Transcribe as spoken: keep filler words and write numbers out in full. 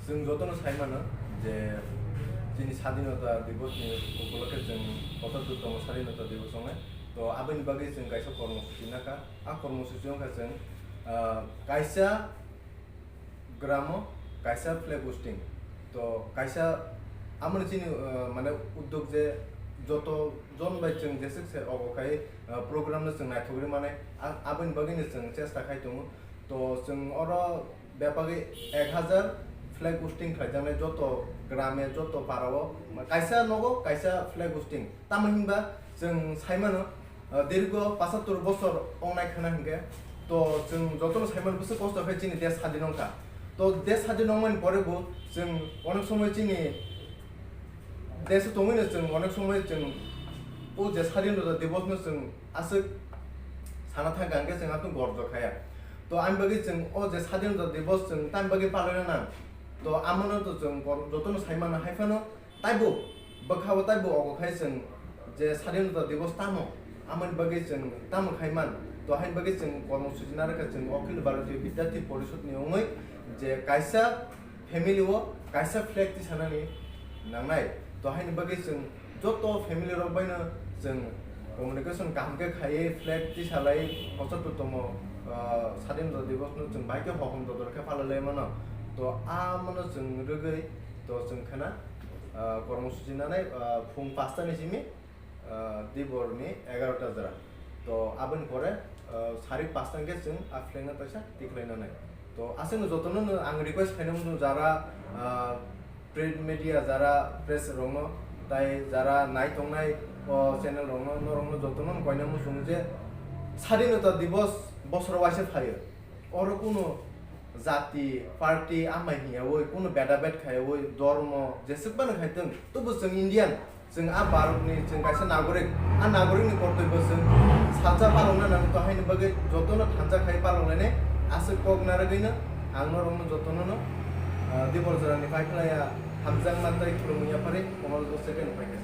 Chwng jotono sai mano je chini Sadinota Divosni upolokhe chwng pochottor tomo Sadinota Divos wngnai. To aboni bagwi chwng kaisa kormosuchi nakha. A kormosuchi wngkha chwng, ah, kaisa gramo kaisa flag hosting. To kaisa amoni chini, ah, mane uddog je joto jon bai chwng jeswk se obo khai, ah, program no chwng naithogwi mane, a-, aboni bagwi no chwng chesta khai tongo. To chwng oro bebagwi ek hajar flag hosting khlaijaknai joto grame, joto parao kaisa nogo kaisa flag hosting. Tamo hinba chwng sai mano, ah, dirgo pachattor bosor ongnai khna hinkhe, to chwng jotono sai mano bwswk kosto khe chini desh sadin wngkha. To desh sadin wngmani pore bo chwng onek somoi chini desh tongwino chwng onek somoi chwng o je Sadinota Divosno chwng aswk sana thangkha hinkhe chwng aphano gorjok khaya. To ani bagwi chwng o je Sadinota Divos chwng tamni bagwi palaina nang. To amono to chwng kor-, jotono sai mano hai phano taibo bwkhao taibo ogo khai chwng je Sadinota Divos tamo amoni bagwi chwng tamo khai man. To haini bagwi chwng kormosuchi narwkha chwng Akhil Bharatiya Vidyarthi Porishod ni wngwi je kaisa family o kaisa flag tisanani nangnai. To haini bagwi chwng joto family rok baino chwng communication kaham khe khaiwi flag tisalai pochottor tomo, ah, Sadinota Divos no chwng bai khe hohom dodor khe palalai mano. To amono chwng rwgwi to chwng khna, ah, kormosuchi nanai, ah, phung pasta ni simi, ah, dibor ni egarota jora. To aboni pore, ah, sari pasta hwnkhe chwng a flag no kaisa tikhlai nanai. To aswkno jotono no ang request khainai mano jara, ah, print media jara press rokno tai jara nai tongnai o channel rokno norokno jotono no koina muchungo je Sadinota Divos bosoro waisa phaio. Oro kuno jati, party amai hiyawi, kuno beda bed khaiwi, dormo jeswk bano khaitwng, tobo chwng Indian, chwng a Bharatni chwng kaisa nagorik, a nagorikni kortoibo chwng salsa palokna nango, to haini bagwi jotono thansa khai paloklainai aswk kok narwgwino ang norokno jotonono, ah, Diboljorani paikhlaiya hamjakma tei khulumung yaphari Komal Bose khe nukhai kha.